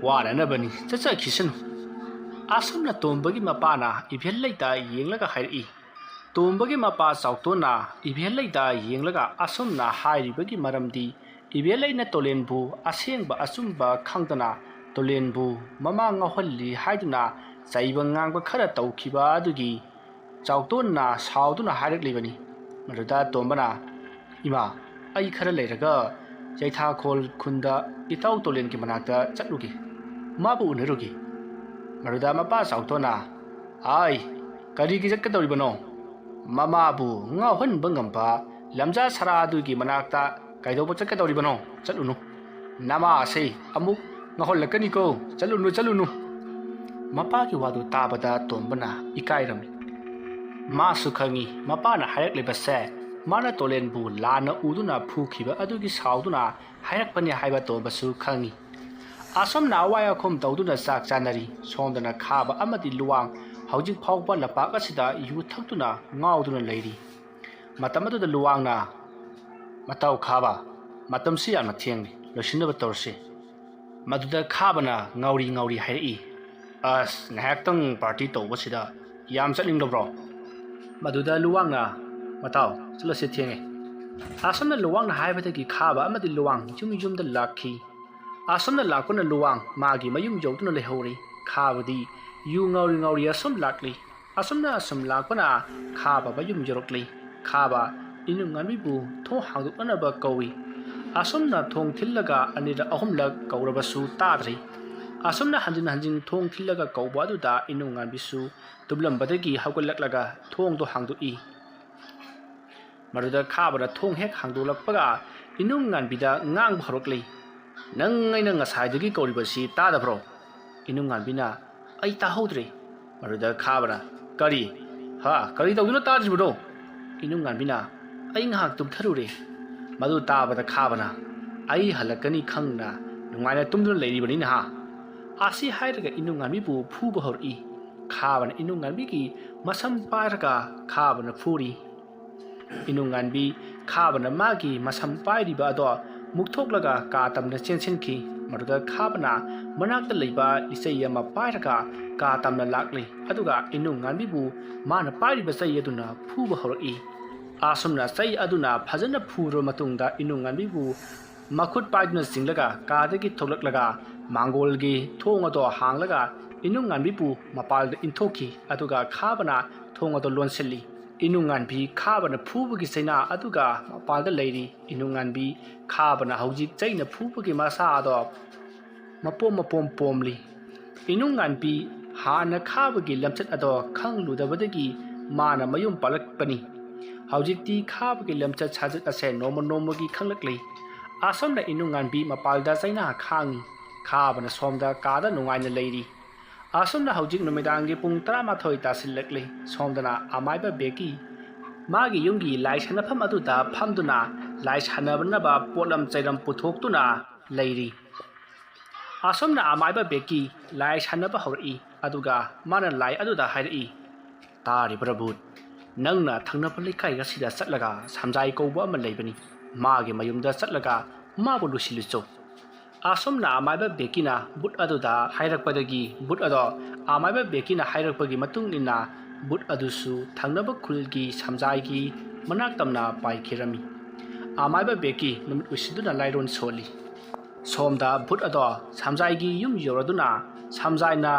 ꯋꯥꯅꯅꯕꯅꯤ, ꯆꯠꯆꯈꯤꯁꯅꯨ꯫" ꯑꯁꯨꯝꯅ ꯇꯣꯝꯕꯒꯤ ꯃꯄꯥꯅ ꯏꯚꯦꯜꯂꯩꯗ ꯌꯦꯡꯂꯒ ꯍꯥꯏꯔꯛꯏ꯫ ꯇꯣꯝꯕꯒꯤ ꯃꯄꯥ ꯆꯥꯎꯇꯣꯟꯅ ꯏꯚꯦꯜꯂꯩꯗ ꯌꯦꯡꯂꯒ ꯑꯁꯨꯝꯅ ꯍꯥꯏꯔꯤꯕꯒꯤ ꯃꯔꯝꯗꯤ, ꯏꯚꯦꯜꯂꯩꯅ ꯇꯣꯂꯦꯟꯕꯨ ꯑꯁꯦꯡꯕ ꯑꯆꯨꯝꯕ ꯈꯪꯗꯅ ꯇꯣꯂꯦꯟꯕꯨ ꯃꯃꯥ ꯉꯥꯎꯍꯜꯂꯤ ꯍꯥꯏꯗꯨꯅ ꯆꯩꯕ ꯉꯥꯡꯕ ꯈꯔ ꯇꯧꯈꯤꯕ ꯑꯗꯨꯒꯤ ꯆꯥꯎꯇꯣꯟꯅ ꯁꯥꯎꯗꯨꯅ ꯍꯥꯏꯔꯛꯂꯤꯕꯅꯤ꯫ ꯃꯗꯨꯗ ꯇꯣꯝꯕꯅ, "ꯏꯃꯥ, ꯑꯩ ꯈꯔ ꯂꯩꯔꯒ ꯌꯩꯊꯥꯈꯣꯜ ꯈꯨꯟꯗ ꯏꯇꯥꯎ ꯇꯣꯂꯦꯟꯒꯤ ꯃꯅꯥꯛꯇ ꯆꯠꯂꯨꯒꯦ, ꯃꯥꯕꯨ ꯎꯅꯔꯨꯒꯦ꯫" ꯃꯗꯨꯗ ꯃꯄꯥ ꯆꯥꯎꯇꯣꯟꯅ, "ꯑꯥꯏ, ꯀꯔꯤꯒꯤ ꯆꯠꯀꯗꯧꯔꯤꯕꯅꯣ? ꯃꯃꯥꯕꯨ ꯉꯥꯎꯍꯟꯕ ꯉꯝꯕ ꯂꯝꯖꯥ ꯁꯔꯥꯗꯨꯒꯤ ꯃꯅꯥꯛꯇ ꯀꯩꯗꯧꯕ ꯆꯠꯀꯗꯧꯔꯤꯕꯅꯣ? ꯆꯠꯂꯨꯅꯨ꯫ ꯅꯃꯥ ꯑꯁꯤ ꯑꯃꯨꯛ ꯉꯥꯎꯍꯜꯂꯛꯀꯅꯤꯀꯣ꯫ ꯆꯠꯂꯨꯅꯨ, ꯆꯠꯂꯨꯅꯨ꯫" ꯃꯄꯥꯒꯤ ꯋꯥꯗꯨ ꯇꯥꯕꯗ ꯇꯣꯝꯕꯅ ꯏꯀꯥꯏꯔꯝꯃꯤ꯫ ꯃꯥꯁꯨ ꯈꯪꯏ, ꯃꯄꯥꯅ ꯍꯥꯏꯔꯛꯂꯤꯕꯁꯦ ꯃꯥꯅ ꯇꯣꯂꯦꯟꯕꯨ ꯂꯥꯟꯅ ꯎꯗꯨꯅ ꯐꯨꯈꯤꯕ ꯑꯗꯨꯒꯤ ꯁꯥꯎꯗꯨꯅ ꯍꯥꯏꯔꯛꯄꯅꯤ ꯍꯥꯏꯕ ꯇꯣꯝꯕꯁꯨ ꯈꯪꯏ꯫ ꯑꯁꯨꯝꯅ ꯑꯋꯥꯏ ꯑꯈꯨꯝ ꯇꯧꯗꯨꯅ ꯆꯥꯛ ꯆꯥꯅꯔꯤ꯫ ꯁꯣꯝꯗꯅ ꯈꯥꯕ ꯑꯃꯗꯤ ꯂꯨꯋꯥꯡ ꯍꯧꯖꯤꯛ ꯐꯥꯎꯕ ꯂꯝꯄꯥꯛ ꯑꯁꯤꯗ ꯌꯨ ꯊꯛꯇꯨꯅ ꯉꯥꯎꯗꯨꯅ ꯂꯩꯔꯤ꯫ ꯃꯇꯝ ꯑꯗꯨꯗ ꯂꯨꯋꯥꯡꯅ, "ꯃꯇꯥꯎ ꯈꯥꯕ, ꯃꯇꯝꯁꯤ ꯌꯥꯝꯅ ꯊꯦꯡꯂꯤ, ꯂꯣꯏꯁꯤꯟꯅꯕ ꯇꯧꯔꯁꯤ꯫" ꯃꯗꯨꯗ ꯈꯥꯕꯅ ꯉꯥꯎꯔꯤ ꯉꯥꯎꯔꯤ ꯍꯥꯏꯔꯛꯏ, "ꯑꯁ, ꯉꯥꯏꯍꯥꯛꯇꯪ ꯄꯥꯔꯇꯤ ꯇꯧꯕꯁꯤꯗ ꯌꯥꯝ ꯆꯠꯅꯤꯡꯗꯕ꯭ꯔꯣ?" ꯃꯗꯨꯗ ꯂꯨꯋꯥꯡꯅ, "ꯃꯇꯥꯎ, ꯆꯠꯂꯁꯤ, ꯊꯦꯡꯉꯦ꯫" ꯑꯁꯨꯝꯅ ꯂꯨꯋꯥꯡꯅ ꯍꯥꯏꯕꯗꯒꯤ ꯈꯥꯕ ꯑꯃꯗꯤ ꯂꯨꯋꯥꯡ ꯌꯨꯝ ꯌꯨꯝꯗ ꯂꯥꯛꯈꯤ꯫ ꯑꯁꯨꯝꯅ ꯂꯥꯛꯄꯅ ꯂꯨꯋꯥꯡ ꯃꯥꯒꯤ ꯃꯌꯨꯝ ꯌꯧꯗꯨꯅ ꯂꯩꯍꯧꯔꯤ꯫ ꯈꯥꯕꯗꯤ ꯌꯨ ꯉꯥꯎꯔꯤ ꯉꯥꯎꯔꯤ ꯑꯁꯨꯝ ꯂꯥꯛꯂꯤ꯫ ꯑꯁꯨꯝꯅ ꯑꯁꯨꯝ ꯂꯥꯛꯄꯅ ꯈꯥꯕ ꯃꯌꯨꯝ ꯌꯧꯔꯛꯂꯤ꯫ ꯈꯥꯕ ꯏꯅꯨꯡꯉꯥꯟꯕꯤꯕꯨ ꯊꯣꯡ ꯍꯥꯡꯗꯣꯛꯅꯅꯕ ꯀꯧꯏ꯫ ꯑꯁꯨꯝꯅ ꯊꯣꯡ ꯊꯤꯜꯂꯒ ꯑꯅꯤꯔꯛ ꯑꯍꯨꯝꯂꯛ ꯀꯧꯔꯕꯁꯨ ꯇꯥꯗ꯭ꯔꯤ꯫ ꯑꯁꯨꯝꯅ ꯍꯟꯖꯤꯟ ꯍꯟꯖꯤꯟ ꯊꯣꯡ ꯊꯤꯜꯂꯒ ꯀꯧꯕ ꯑꯗꯨꯗ ꯏꯅꯨꯡꯉꯥꯟꯕꯤꯁꯨ ꯇꯨꯝꯂꯝꯕꯗꯒꯤ ꯍꯧꯒꯠꯂꯛꯂꯒ ꯊꯣꯡꯗꯣ ꯍꯥꯡꯗꯣꯛꯏ꯫ ꯃꯗꯨꯗ ꯈꯥꯕꯅ ꯊꯣꯡ ꯍꯦꯛ ꯍꯥꯡꯗꯣꯛꯂꯛꯄꯒ ꯏꯅꯨꯡꯉꯥꯟꯕꯤꯗ ꯉꯥꯡꯕ ꯍꯧꯔꯛꯂꯤ, "ꯅꯪ ꯑꯩꯅ ꯉꯁꯥꯏꯗꯒꯤ ꯀꯧꯔꯤꯕꯁꯤ ꯇꯥꯗꯕ꯭ꯔꯣ?" ꯏꯅꯨꯡꯉꯥꯟꯕꯤꯅ, "ꯑꯩ ꯇꯥꯍꯧꯗ꯭ꯔꯦ꯫" ꯃꯗꯨꯗ ꯈꯥꯕꯅ, "ꯀꯔꯤ? ꯍꯥ? ꯀꯔꯤ ꯇꯧꯗꯨꯅ ꯇꯥꯗ꯭ꯔꯤꯕꯅꯣ?" ꯏꯅꯨꯡꯉꯥꯟꯕꯤꯅ, "ꯑꯩ ꯉꯥꯏꯍꯥꯛ ꯇꯨꯝꯊꯔꯨꯔꯦ꯫" ꯃꯗꯨ ꯇꯥꯕꯗ ꯈꯥꯕꯅ, "ꯑꯩ ꯍꯜꯂꯛꯀꯅꯤ ꯈꯪꯅ ꯅꯨꯡꯉꯥꯏꯅ ꯇꯨꯝꯗꯨꯅ ꯂꯩꯔꯤꯕꯅꯤ ꯅꯍꯥ?" ꯑꯁꯤ ꯍꯥꯏꯔꯒ ꯏꯅꯨꯡꯉꯥꯟꯕꯤꯕꯨ ꯐꯨꯕ ꯍꯧꯔꯛꯏ꯫ ꯈꯥꯕꯅ ꯏꯅꯨꯡꯉꯥꯟꯕꯤꯒꯤ ꯃꯁꯝ ꯄꯥꯏꯔꯒ ꯈꯥꯕꯅ ꯐꯨꯔꯤ꯫ ꯏꯅꯨꯡꯉꯥꯟꯕꯤ ꯈꯥꯕꯅ ꯃꯥꯒꯤ ꯃꯁꯝ ꯄꯥꯏꯔꯤꯕ ꯑꯗꯣ ꯃꯨꯛꯊꯣꯛꯂꯒ ꯀꯥ ꯇꯝꯅ ꯆꯦꯟꯁꯤꯟꯈꯤ꯫ ꯃꯗꯨꯗ ꯈꯥꯕꯅ ꯃꯅꯥꯛꯇ ꯂꯩꯕ ꯂꯤꯆꯩ ꯑꯃ ꯄꯥꯏꯔꯒ ꯀꯥ ꯇꯝꯅ ꯂꯥꯛꯂꯤ꯫ ꯑꯗꯨꯒ ꯏꯅꯨꯡꯉꯥꯟꯕꯤꯕꯨ ꯃꯥꯅ ꯄꯥꯏꯔꯤꯕ ꯆꯩ ꯑꯗꯨꯅ ꯐꯨꯕ ꯍꯧꯔꯛꯏ꯫ ꯑꯁꯨꯝꯅ ꯆꯩ ꯑꯗꯨꯅ ꯐꯖꯅ ꯐꯨꯔꯕ ꯃꯇꯨꯡꯗ ꯏꯅꯨꯡꯉꯥꯟꯕꯤꯕꯨ ꯃꯈꯨꯠ ꯄꯥꯏꯗꯨꯅ ꯆꯤꯡꯂꯒ ꯀꯥꯗꯒꯤ ꯊꯣꯛꯂꯛꯂꯒ ꯃꯥꯡꯒꯣꯜꯒꯤ ꯊꯣꯡ ꯑꯗꯣ ꯍꯥꯡꯂꯒ ꯏꯅꯨꯡꯉꯥꯟꯕꯤꯕꯨ ꯃꯄꯥꯜꯗ ꯏꯟꯊꯣꯛꯈꯤ꯫ ꯑꯗꯨꯒ ꯈꯥꯕꯅ ꯊꯣꯡ ꯑꯗꯣ ꯂꯣꯟꯁꯤꯜꯂꯤ꯫ ꯏꯅꯨꯡꯉꯥꯟꯕꯤ ꯈꯥꯕꯅ ꯐꯨꯕꯒꯤ ꯆꯩꯅꯥ ꯑꯗꯨꯒ ꯃꯄꯥꯜꯗ ꯂꯩꯔꯤ꯫ ꯏꯅꯨꯡꯉꯥꯟꯕꯤ ꯈꯥꯕꯅ ꯍꯧꯖꯤꯛ ꯆꯩꯅ ꯐꯨꯕꯒꯤ ꯃꯁꯥ ꯑꯗꯣ ꯃꯄꯣꯝ ꯃꯄꯣꯝ ꯄꯣꯝꯂꯤ꯫ ꯏꯅꯨꯡꯉꯥꯟꯕꯤ ꯍꯥꯟꯅ ꯈꯥꯕꯒꯤ ꯂꯝꯆꯠ ꯑꯗꯣ ꯈꯪꯂꯨꯗꯕꯗꯒꯤ ꯃꯥꯅ ꯃꯌꯨꯝ ꯄꯥꯜꯂꯛꯄꯅꯤ꯫ ꯍꯧꯖꯤꯛꯇꯤ ꯈꯥꯕꯒꯤ ꯂꯝꯆꯠ ꯁꯥꯖꯠ ꯑꯁꯦ ꯅꯣꯡꯃ ꯅꯣꯡꯃꯒꯤ ꯈꯪꯂꯛꯂꯤ꯫ ꯑꯁꯨꯝꯅ ꯏꯅꯨꯡꯉꯥꯟꯕꯤ ꯃꯄꯥꯜꯗ ꯆꯩꯅꯥ ꯈꯥꯡꯉꯤ꯫ ꯈꯥꯕꯅ ꯁꯣꯝꯗ ꯀꯥꯗ ꯅꯨꯡꯉꯥꯏꯅ ꯂꯩꯔꯤ꯫ ꯑꯁꯨꯝꯅ ꯍꯧꯖꯤꯛ ꯅꯨꯃꯤꯗꯥꯡꯒꯤ ꯄꯨꯡ ꯇꯔꯥꯃꯥꯊꯣꯏ ꯇꯥꯁꯤꯜꯂꯛꯂꯤ꯫ ꯁꯣꯝꯗꯅ ꯑꯃꯥꯏꯕ ꯕꯦꯀꯤ ꯃꯥꯒꯤ ꯌꯨꯝꯒꯤ ꯂꯥꯏ ꯁꯥꯟꯅꯐꯝ ꯑꯗꯨꯗ ꯐꯝꯗꯨꯅ ꯂꯥꯏ ꯁꯥꯟꯅꯅꯕ ꯄꯣꯠꯂꯝ ꯆꯩꯔꯝ ꯄꯨꯊꯣꯛꯇꯨꯅ ꯂꯩꯔꯤ꯫ ꯑꯁꯨꯝꯅ ꯑꯃꯥꯏꯕ ꯕꯦꯀꯤ ꯂꯥꯏ ꯁꯥꯟꯅꯕ ꯍꯧꯔꯛꯏ꯫ ꯑꯗꯨꯒ ꯃꯥꯅ ꯂꯥꯏ ꯑꯗꯨꯗ ꯍꯥꯏꯔꯛꯏ, "ꯇꯥꯔꯤꯕ꯭ꯔꯥ ꯕꯨꯠ? ꯅꯪꯅ ꯊꯪꯅꯕ ꯂꯩꯀꯥꯏ ꯑꯁꯤꯗ ꯆꯠꯂꯒ ꯁꯝꯖꯥꯏ ꯀꯧꯕ ꯑꯃ ꯂꯩꯕꯅꯤ, ꯃꯥꯒꯤ ꯃꯌꯨꯝꯗ ꯆꯠꯂꯒ ꯃꯥꯕꯨ ꯂꯨꯁꯤꯜꯂꯨꯆꯣ꯫" ꯑꯁꯨꯝꯅ ꯑꯃꯥꯏꯕ ꯕꯦꯀꯤꯅ ꯕꯨꯠ ꯑꯗꯨꯗ ꯍꯥꯏꯔꯛꯄꯗꯒꯤ ꯕꯨꯠ ꯑꯗꯣ, ꯑꯃꯥꯏꯕ ꯕꯦꯀꯤꯅ ꯍꯥꯏꯔꯛꯄꯒꯤ ꯃꯇꯨꯡ ꯏꯟꯅ ꯕꯨꯠ ꯑꯗꯨꯁꯨ ꯊꯪꯅꯕ ꯈꯨꯜꯒꯤ ꯁꯝꯖꯥꯏꯒꯤ ꯃꯅꯥꯛ ꯇꯝꯅ ꯄꯥꯏꯈꯤꯔꯝꯃꯤ꯫ ꯑꯃꯥꯏꯕ ꯕꯦꯀꯤ ꯅꯨꯃꯤꯠ ꯎꯏꯁꯤꯟꯗꯨꯅ ꯂꯥꯏꯔꯣꯟ ꯁꯣꯜꯂꯤ꯫ ꯁꯣꯝꯗ ꯕꯨꯠ ꯑꯗꯣ ꯁꯝꯖꯥꯏꯒꯤ ꯌꯨꯝ ꯌꯧꯔꯗꯨꯅ ꯁꯝꯖꯥꯏꯅ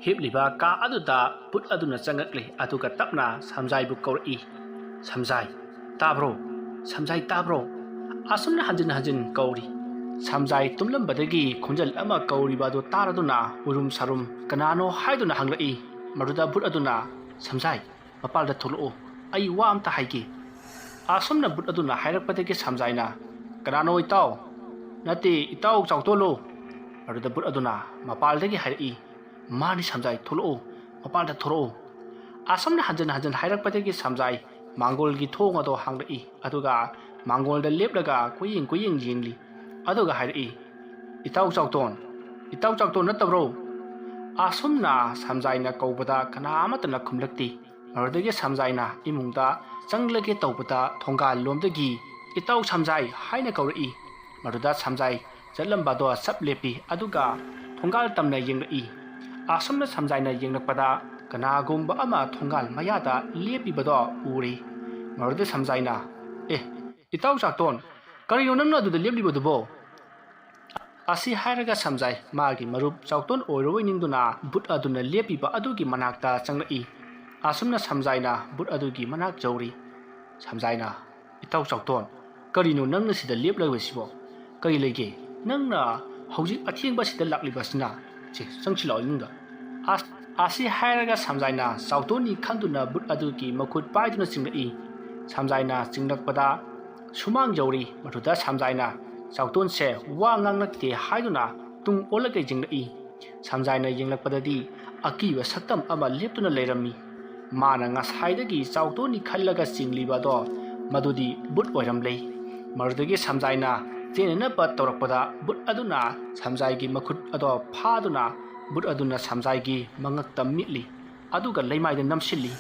ꯍꯤꯞꯂꯤꯕ ꯀꯥ ꯑꯗꯨꯗ ꯕꯨꯠ ꯑꯗꯨꯅ ꯆꯪꯉꯛꯂꯤ꯫ ꯑꯗꯨꯒ ꯇꯞꯅ ꯁꯝꯖꯥꯏꯕꯨ ꯀꯧꯔꯛꯏ, "ꯁꯝꯖꯥꯏ, ꯇꯥꯕ꯭ꯔꯣ? ꯁꯝꯖꯥꯏ, ꯇꯥꯕ꯭ꯔꯣ?" ꯑꯁꯨꯝꯅ ꯍꯟꯖꯤꯟ ꯍꯟꯖꯤꯟ ꯀꯧꯔꯤ꯫ ꯁꯝꯖꯥꯏ ꯇꯨꯝꯂꯝꯕꯗꯒꯤ ꯈꯣꯟꯖꯦꯜ ꯑꯃ ꯀꯧꯔꯤꯕ ꯑꯗꯨ ꯇꯥꯔꯗꯨꯅ ꯎꯔꯨꯝ ꯁꯥꯔꯨꯝ ꯀꯅꯥꯅꯣ ꯍꯥꯏꯗꯨꯅ ꯍꯪꯂꯛꯏ꯫ ꯃꯗꯨꯗ ꯕꯨꯠ ꯑꯗꯨꯅ, "ꯁꯝꯖꯥꯏ, ꯃꯄꯥꯜꯗ ꯊꯣꯛꯂꯛꯑꯣ, ꯑꯩ ꯋꯥ ꯑꯝꯇ ꯍꯥꯏꯒꯦ꯫" ꯑꯁꯨꯝꯅ ꯕꯨꯠ ꯑꯗꯨꯅ ꯍꯥꯏꯔꯛꯄꯗꯒꯤ ꯁꯝꯖꯥꯏꯅ, "ꯀꯅꯥꯅꯣ ꯏꯇꯥꯎ? ꯅꯠꯇꯦ, ꯏꯇꯥꯎ ꯆꯥꯎꯇꯣꯜꯂꯣ?" ꯑꯗꯨꯗ ꯕꯨꯠ ꯑꯗꯨꯅ ꯃꯄꯥꯜꯗꯒꯤ ꯍꯥꯏꯔꯛꯏ, "ꯃꯥꯅꯤ ꯁꯝꯖꯥꯏ, ꯊꯣꯛꯂꯛꯑꯣ, ꯃꯄꯥꯜꯗ ꯊꯣꯛꯂꯛꯑꯣ꯫" ꯑꯁꯨꯝꯅ ꯍꯟꯖꯤꯟ ꯍꯟꯖꯤꯟ ꯍꯥꯏꯔꯛꯄꯗꯒꯤ ꯁꯝꯖꯥꯏ ꯃꯥꯡꯒꯣꯜꯒꯤ ꯊꯣꯡ ꯑꯗꯣ ꯍꯥꯡꯂꯛꯏ꯫ ꯑꯗꯨꯒ ꯃꯥꯡꯒꯣꯜꯗ ꯂꯦꯞꯂꯒ ꯀꯣꯏꯌꯦꯡ ꯀꯣꯏꯌꯦꯡ ꯌꯦꯡꯂꯤ꯫ ꯑꯗꯨꯒ ꯍꯥꯏꯔꯛꯏ, "ꯏꯇꯥꯎ ꯆꯥꯎꯇꯣꯟ, ꯏꯇꯥꯎ ꯆꯥꯎꯇꯣꯟ ꯅꯠꯇꯕ꯭ꯔꯣ?" ꯑꯁꯨꯝꯅ ꯁꯝꯖꯥꯏꯅ ꯀꯧꯕꯗ ꯀꯅꯥ ꯑꯃꯠꯇꯅ ꯈꯨꯝꯂꯛꯇꯦ꯫ ꯃꯗꯨꯗꯒꯤ ꯁꯝꯖꯥꯏꯅ ꯏꯃꯨꯡꯗ ꯆꯪꯂꯒꯦ ꯇꯧꯕꯗ ꯊꯣꯡꯒꯥꯜ ꯂꯣꯝꯗꯒꯤ, "ꯏꯇꯥꯎ ꯁꯝꯖꯥꯏ" ꯍꯥꯏꯅ ꯀꯧꯔꯛꯏ꯫ ꯃꯗꯨꯗ ꯁꯝꯖꯥꯏ ꯆꯠꯂꯝꯕꯗꯣ ꯆꯞ ꯂꯦꯞꯄꯤ, ꯑꯗꯨꯒ ꯊꯣꯡꯒꯥꯜ ꯇꯝꯅ ꯌꯦꯡꯂꯛꯏ꯫ ꯑꯁꯨꯝꯅ ꯁꯝꯖꯥꯏꯅ ꯌꯦꯡꯂꯛꯄꯗ ꯀꯅꯥꯒꯨꯝꯕ ꯑꯃ ꯊꯣꯡꯒꯥꯜ ꯃꯌꯥꯗ ꯂꯦꯞꯄꯤꯕꯗꯣ ꯎꯔꯦ꯫ ꯃꯗꯨꯗ ꯁꯝꯖꯥꯏꯅ, "ꯑꯦ, ꯏꯇꯥꯎ ꯆꯥꯎꯇꯣꯟ, ꯀꯔꯤꯅꯣ ꯅꯪꯅ ꯑꯗꯨꯗ ꯂꯦꯞꯂꯤꯕꯗꯨꯕꯣ?" ꯑꯁꯤ ꯍꯥꯏꯔꯒ ꯁꯝꯖꯥꯏ ꯃꯥꯒꯤ ꯃꯔꯨꯞ ꯆꯥꯎꯇꯣꯟ ꯑꯣꯏꯔꯨꯕꯣꯏ ꯅꯤꯡꯗꯨꯅ ꯕꯨꯠ ꯑꯗꯨꯅ ꯂꯦꯞꯄꯤꯕ ꯑꯗꯨꯒꯤ ꯃꯅꯥꯛꯇ ꯆꯪꯂꯛꯏ꯫ ꯑꯁꯨꯝꯅ ꯁꯝꯖꯥꯏꯅ ꯕꯨꯠ ꯑꯗꯨꯒꯤ ꯃꯅꯥꯛ ꯌꯧꯔꯤ꯫ ꯁꯝꯖꯥꯏꯅ, "ꯏꯇꯥꯎ ꯆꯥꯎꯇꯣꯟ, ꯀꯔꯤꯅꯣ ꯅꯪꯅ ꯁꯤꯗ ꯂꯦꯞꯂꯒ ꯁꯤꯕꯣ? ꯀꯔꯤ ꯂꯩꯒꯦ? ꯅꯪꯅ ꯍꯧꯖꯤꯛ ꯑꯊꯦꯡꯕꯁꯤꯗ ꯂꯥꯛꯂꯤꯕꯁꯤꯅ? ꯁꯦ, ꯆꯪꯁꯤꯜꯂꯛꯑꯣ ꯏꯃꯨꯡꯗ꯫" ꯑꯁ-, ꯑꯁꯤ ꯍꯥꯏꯔꯒ ꯁꯝꯖꯥꯏꯅ ꯆꯥꯎꯇꯣꯟꯅꯤ ꯈꯟꯗꯨꯅ ꯕꯨꯠ ꯑꯗꯨꯒꯤ ꯃꯈꯨꯠ ꯄꯥꯏꯗꯨꯅ ꯆꯤꯡꯂꯛꯏ꯫ ꯁꯝꯖꯥꯏꯅ ꯆꯤꯡꯂꯛꯄꯗ ꯁꯨꯃꯥꯡ ꯌꯧꯔꯤ꯫ ꯃꯗꯨꯗ ꯁꯝꯖꯥꯏꯅ ꯆꯥꯎꯇꯣꯟꯁꯦ ꯋꯥ ꯉꯥꯡꯂꯛꯇꯦ ꯍꯥꯏꯗꯨꯅ ꯇꯨꯡ ꯑꯣꯜꯂꯒ ꯌꯦꯡꯂꯛꯏ꯫ ꯁꯝꯖꯥꯏꯅ ꯌꯦꯡꯂꯛꯄꯗꯗꯤ ꯑꯀꯤꯕ ꯁꯛꯇꯝ ꯑꯃ ꯂꯦꯞꯇꯨꯅ ꯂꯩꯔꯝꯃꯤ꯫ ꯃꯥꯅ ꯉꯁꯥꯏꯗꯒꯤ ꯆꯥꯎꯗꯣꯅꯤ ꯈꯜꯂꯒ ꯆꯤꯡꯂꯤꯕ ꯑꯗꯣ ꯃꯗꯨꯗꯤ ꯕꯨꯠ ꯑꯣꯏꯔꯝꯂꯦ꯫ ꯃꯗꯨꯗꯒꯤ ꯁꯝꯖꯥꯏꯅ ꯆꯦꯟꯅꯅꯕ ꯇꯧꯔꯛꯄꯗ ꯕꯨꯠ ꯑꯗꯨꯅ ꯁꯝꯖꯥꯏꯒꯤ ꯃꯈꯨꯠ ꯑꯗꯣ ꯐꯥꯗꯨꯅ ꯕꯨꯠ ꯑꯗꯨꯅ ꯁꯝꯖꯥꯏꯒꯤ ꯃꯉꯛꯇ ꯃꯤꯠꯂꯤ, ꯑꯗꯨꯒ ꯂꯩꯃꯥꯏꯗ ꯅꯝꯁꯤꯜꯂꯤ꯫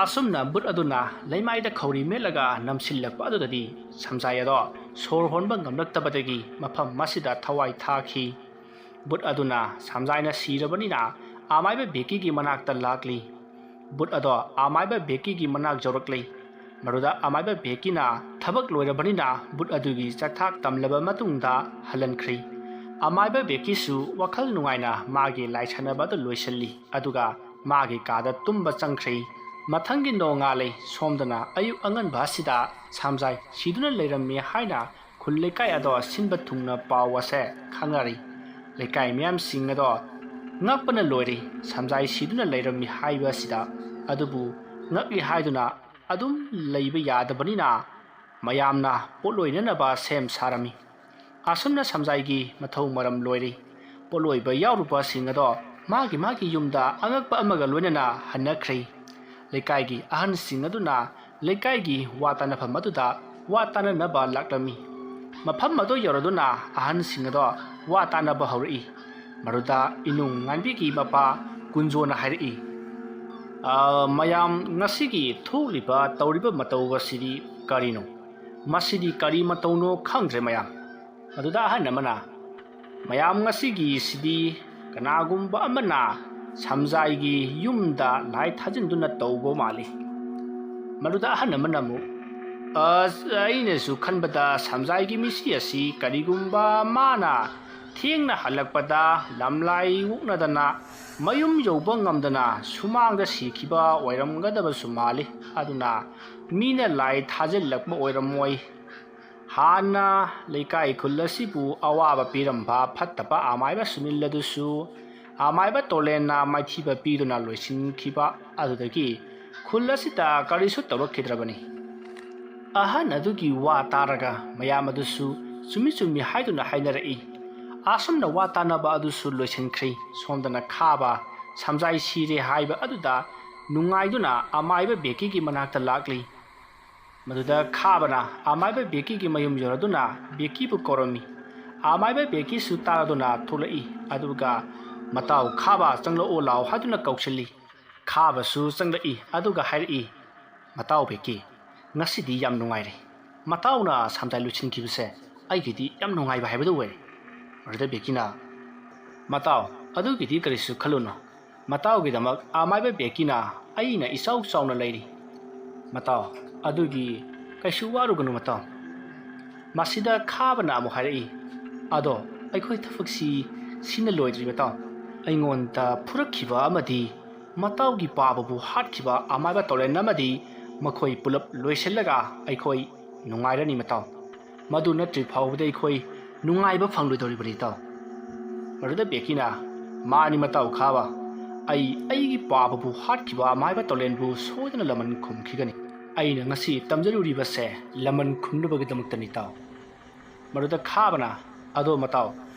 ꯑꯁꯨꯝꯅ ꯕꯨꯠ ꯑꯗꯨꯅ ꯂꯩꯃꯥꯏꯗ ꯈꯧꯔꯤ ꯃꯦꯠꯂꯒ ꯅꯝꯁꯤꯜꯂꯛꯄ ꯑꯗꯨꯗꯗꯤ ꯁꯝꯖꯥꯏ ꯑꯗꯣ ꯁꯣꯔ ꯍꯣꯟꯕ ꯉꯝꯂꯛꯇꯕꯗꯒꯤ ꯃꯐꯝ ꯑꯁꯤꯗ ꯊꯋꯥꯏ ꯊꯥꯈꯤ꯫ ꯕꯨꯠ ꯑꯗꯨꯅ ꯁꯝꯖꯥꯏꯅ ꯁꯤꯔꯕꯅꯤꯅ ꯑꯃꯥꯏꯕ ꯕꯦꯀꯤꯒꯤ ꯃꯅꯥꯛꯇ ꯂꯥꯛꯂꯤ꯫ ꯕꯨꯠ ꯑꯗꯣ ꯑꯃꯥꯏꯕ ꯕꯦꯀꯤꯒꯤ ꯃꯅꯥꯛ ꯌꯧꯔꯛꯂꯤ꯫ ꯃꯗꯨꯗ ꯑꯃꯥꯏꯕ ꯕꯦꯀꯤꯅ ꯊꯕꯛ ꯂꯣꯏꯔꯕꯅꯤꯅ ꯕꯨꯠ ꯑꯗꯨꯒꯤ ꯆꯥꯛꯊꯥꯛ ꯇꯝꯂꯕ ꯃꯇꯨꯡꯗ ꯍꯜꯍꯟꯈ꯭ꯔꯤ꯫ ꯑꯃꯥꯏꯕ ꯕꯦꯀꯤꯁꯨ ꯋꯥꯈꯜ ꯅꯨꯡꯉꯥꯏꯅ ꯃꯥꯒꯤ ꯂꯥꯏ ꯁꯥꯟꯅꯕ ꯑꯗꯨ ꯂꯣꯏꯁꯤꯜꯂꯤ, ꯑꯗꯨꯒ ꯃꯥꯒꯤ ꯀꯥꯗ ꯇꯨꯝꯕ ꯆꯪꯈ꯭ꯔꯤ꯫ ꯃꯊꯪꯒꯤ ꯅꯣꯡꯉꯥꯜꯂꯤ꯫ ꯁꯣꯝꯗꯅ ꯑꯌꯨꯛ ꯑꯉꯟꯕ ꯑꯁꯤꯗ ꯁꯝꯖꯥꯏ ꯁꯤꯗꯨꯅ ꯂꯩꯔꯝꯃꯤ ꯍꯥꯏꯅ ꯈꯨꯜ ꯂꯩꯀꯥꯏ ꯑꯗꯣ ꯁꯤꯟꯕ ꯊꯨꯡꯅ ꯄꯥꯎ ꯑꯁꯦ ꯈꯪꯅꯔꯤ꯫ ꯂꯩꯀꯥꯏ ꯃꯤꯌꯥꯝꯁꯤꯡ ꯑꯗꯣ ꯉꯛꯄꯅ ꯂꯣꯏꯔꯤ꯫ ꯁꯝꯖꯥꯏ ꯁꯤꯗꯨꯅ ꯂꯩꯔꯝꯃꯤ ꯍꯥꯏꯕ ꯑꯁꯤꯗ꯫ ꯑꯗꯨꯕꯨ ꯉꯛꯂꯤ ꯍꯥꯏꯗꯨꯅ ꯑꯗꯨꯝ ꯂꯩꯕ ꯌꯥꯗꯕꯅꯤꯅ ꯃꯌꯥꯝꯅ ꯄꯣꯠꯂꯣꯏꯅꯅꯕ ꯁꯦꯝ ꯁꯥꯔꯝꯃꯤ꯫ ꯑꯁꯨꯝꯅ ꯁꯝꯖꯥꯏꯒꯤ ꯃꯊꯧ ꯃꯔꯝ ꯂꯣꯏꯔꯤ꯫ ꯄꯣꯠꯂꯣꯏꯕ ꯌꯥꯎꯔꯨꯕꯁꯤꯡ ꯑꯗꯣ ꯃꯥꯒꯤ ꯃꯥꯒꯤ ꯌꯨꯝꯗ ꯑꯉꯛꯄ ꯑꯃꯒ ꯂꯣꯏꯅꯅ ꯍꯟꯅꯈ꯭ꯔꯤ꯫ ꯂꯩꯀꯥꯏꯒꯤ ꯑꯍꯟꯁꯤꯡ ꯑꯗꯨꯅ ꯂꯩꯀꯥꯏꯒꯤ ꯋꯥ ꯇꯥꯅꯐꯝ ꯑꯗꯨꯗ ꯋꯥ ꯇꯥꯅꯅꯕ ꯂꯥꯛꯂꯝꯃꯤ꯫ ꯃꯐꯝ ꯑꯗꯨ ꯌꯧꯔꯗꯨꯅ ꯑꯍꯟꯁꯤꯡ ꯑꯗꯣ ꯋꯥ ꯇꯥꯅꯕ ꯍꯧꯔꯛꯏ꯫ ꯃꯗꯨꯗ ꯏꯅꯨꯡ ꯉꯥꯟꯕꯤꯒꯤ ꯃꯄꯥ ꯀꯨꯟꯖꯣꯅ ꯍꯥꯏꯔꯛꯏ, "ꯑ, ꯃꯌꯥꯝ, ꯉꯁꯤꯒꯤ ꯊꯣꯛꯂꯤꯕ ꯇꯧꯔꯤꯕ ꯃꯇꯧ ꯑꯁꯤꯗꯤ ꯀꯔꯤꯅꯣ? ꯃꯁꯤꯗꯤ ꯀꯔꯤ ꯃꯇꯧꯅꯣ ꯈꯪꯗ꯭ꯔꯦ ꯃꯌꯥꯝ꯫" ꯃꯗꯨꯗ ꯑꯍꯟ ꯑꯃꯅ, "ꯃꯌꯥꯝ, ꯉꯁꯤꯒꯤꯁꯤꯗꯤ ꯀꯅꯥꯒꯨꯝꯕ ꯑꯃꯅ ꯁꯝꯖꯥꯏꯒꯤ ꯌꯨꯝꯗ ꯂꯥꯏ ꯊꯥꯖꯤꯟꯗꯨꯅ ꯇꯧꯕ ꯃꯥꯜꯂꯤ꯫" ꯃꯗꯨꯗ ꯑꯍꯟ ꯑꯃꯅ ꯑꯃꯨꯛ, "ꯑꯁ, ꯑꯩꯅꯁꯨ ꯈꯟꯕꯗ ꯁꯝꯖꯥꯏꯒꯤ ꯃꯤꯁꯤ ꯑꯁꯤ ꯀꯔꯤꯒꯨꯝꯕ ꯃꯥꯅ ꯊꯦꯡꯅ ꯍꯜꯂꯛꯄꯗ ꯂꯝꯂꯥꯏ ꯑꯣꯛꯅꯗꯅ ꯃꯌꯨꯝ ꯌꯧꯕ ꯉꯝꯗꯅ ꯁꯨꯃꯥꯡꯗ ꯁꯤꯈꯤꯕ ꯑꯣꯏꯔꯝꯒꯗꯕꯁꯨ ꯃꯥꯜꯂꯤ꯫ ꯑꯗꯨꯅ ꯃꯤꯅ ꯂꯥꯏ ꯊꯥꯖꯤꯜꯂꯛꯄ ꯑꯣꯏꯔꯝꯃꯣꯏ꯫ ꯍꯥꯟꯅ ꯂꯩꯀꯥꯏ ꯈꯨꯜ ꯑꯁꯤꯕꯨ ꯑꯋꯥꯕ ꯄꯤꯔꯝꯕ ꯐꯠꯇꯕ ꯑꯃꯥꯏꯕ ꯁꯨꯅꯤꯜ ꯑꯗꯨꯁꯨ ꯑꯃꯥꯏꯕ ꯇꯣꯂꯦꯟꯅ ꯃꯥꯏꯊꯤꯕ ꯄꯤꯗꯨꯅ ꯂꯣꯏꯁꯤꯟꯈꯤꯕ ꯑꯗꯨꯗꯒꯤ ꯈꯨꯜ ꯑꯁꯤꯗ ꯀꯔꯤꯁꯨ ꯇꯧꯔꯛꯈꯤꯗ꯭ꯔꯕꯅꯤ꯫" ꯑꯍꯟ ꯑꯗꯨꯒꯤ ꯋꯥ ꯇꯥꯔꯒ ꯃꯌꯥꯝ ꯑꯗꯨꯁꯨ ꯆꯨꯝꯃꯤ ꯆꯨꯝꯃꯤ ꯍꯥꯏꯗꯨꯅ ꯍꯥꯏꯅꯔꯛꯏ꯫ ꯑꯁꯨꯝꯅ ꯋꯥ ꯇꯥꯅꯕ ꯑꯗꯨꯁꯨ ꯂꯣꯏꯁꯤꯟꯈ꯭ꯔꯦ꯫ ꯁꯣꯝꯗꯅ ꯈꯥꯕ ꯁꯝꯖꯥꯏ ꯁꯤꯔꯦ ꯍꯥꯏꯕ ꯑꯗꯨꯗ ꯅꯨꯡꯉꯥꯏꯗꯨꯅ ꯑꯃꯥꯏꯕ ꯕꯦꯀꯤꯒꯤ ꯃꯅꯥꯛꯇ ꯂꯥꯛꯂꯤ꯫ ꯃꯗꯨꯗ ꯈꯥꯕꯅ ꯑꯃꯥꯏꯕ ꯕꯦꯀꯤꯒꯤ ꯃꯌꯨꯝ ꯌꯧꯔꯗꯨꯅ ꯕꯦꯀꯤꯕꯨ ꯀꯧꯔꯝꯃꯤ꯫ ꯑꯃꯥꯏꯕ ꯕꯦꯀꯤꯁꯨ ꯇꯥꯔꯗꯨꯅ ꯊꯣꯛꯂꯛꯏ, ꯑꯗꯨꯒ "ꯃꯇꯥꯎ ꯈꯥꯕ, ꯆꯪꯂꯛꯑꯣ ꯂꯥꯎ" ꯍꯥꯏꯗꯨꯅ ꯀꯧꯁꯤꯜꯂꯤ꯫ ꯈꯥꯕꯁꯨ ꯆꯪꯂꯛꯏ, ꯑꯗꯨꯒ ꯍꯥꯏꯔꯛꯏ, "ꯃꯇꯥꯎ ꯕꯦꯀꯤ, ꯉꯁꯤꯗꯤ ꯌꯥꯝ ꯅꯨꯡꯉꯥꯏꯔꯦ꯫ ꯃꯇꯥꯎꯅ ꯁꯝꯖꯥꯏ ꯂꯣꯏꯁꯤꯟꯈꯤꯕꯁꯦ ꯑꯩꯒꯤꯗꯤ ꯌꯥꯝ ꯅꯨꯡꯉꯥꯏꯕ ꯍꯥꯏꯕꯗꯨ ꯑꯣꯏꯔꯦ꯫" ꯃꯗꯨꯗ ꯕꯦꯀꯤꯅ, "ꯃꯇꯥꯎ, ꯑꯗꯨꯒꯤꯗꯤ ꯀꯔꯤꯁꯨ ꯈꯜꯂꯨꯅꯨ꯫ ꯃꯇꯥꯎꯒꯤꯗꯃꯛ ꯑꯃꯥꯏꯕ ꯕꯦꯀꯤꯅ ꯑꯩꯅ ꯏꯆꯥꯎ ꯆꯥꯎꯅ ꯂꯩꯔꯤ꯫ ꯃꯇꯥꯎ, ꯑꯗꯨꯒꯤ ꯀꯩꯁꯨ ꯋꯥꯔꯨꯒꯅꯨ ꯃꯇꯥꯎ꯫" ꯃꯁꯤꯗ ꯈꯥꯕꯅ ꯑꯃꯨꯛ ꯍꯥꯏꯔꯛꯏ, "ꯑꯗꯣ ꯑꯩꯈꯣꯏ ꯊꯕꯛꯁꯤ ꯁꯤꯅ ꯂꯣꯏꯗ꯭ꯔꯤ ꯃꯇꯥꯎ꯫ ꯑꯩꯉꯣꯟꯗ ꯐꯨꯔꯛꯈꯤꯕ ꯑꯃꯗꯤ ꯃꯇꯥꯎꯒꯤ ꯄꯥꯕꯕꯨ ꯍꯥꯠꯈꯤꯕ ꯑꯃꯥꯏꯕ ꯇꯣꯂꯦꯟ ꯑꯃꯗꯤ ꯃꯈꯣꯏ ꯄꯨꯂꯞ ꯂꯣꯏꯁꯤꯜꯂꯒ ꯑꯩꯈꯣꯏ ꯅꯨꯡꯉꯥꯏꯔꯅꯤ ꯃꯇꯥꯎ꯫ ꯃꯗꯨ ꯅꯠꯇ꯭ꯔꯤ ꯐꯥꯎꯕꯗ ꯑꯩꯈꯣꯏ ꯅꯨꯡꯉꯥꯏꯕ ꯐꯪꯂꯣꯏꯗꯧꯔꯤꯕꯅꯤ ꯇꯥꯎ꯫" ꯃꯗꯨꯗ ꯕꯦꯀꯤꯅ, "ꯃꯥꯅꯤ ꯃꯇꯥꯎ ꯈꯥꯕ, ꯑꯩ ꯑꯩꯒꯤ ꯄꯥꯕꯕꯨ ꯍꯥꯠꯈꯤꯕ ꯑꯃꯥꯏꯕ ꯇꯣꯂꯦꯟꯕꯨ ꯁꯣꯏꯗꯅ ꯂꯃꯟ ꯈꯨꯝꯈꯤꯒꯅꯤ꯫ ꯑꯩꯅ ꯉꯁꯤ ꯇꯝꯖꯔꯨꯔꯤꯕꯁꯦ ꯂꯃꯟ ꯈꯨꯝꯅꯕꯒꯤꯗꯃꯛꯇꯅꯤ ꯇꯥꯎ꯫" ꯃꯗꯨꯗ ꯈꯥꯕꯅ, "ꯑꯗꯣ ꯃꯇꯥꯎ,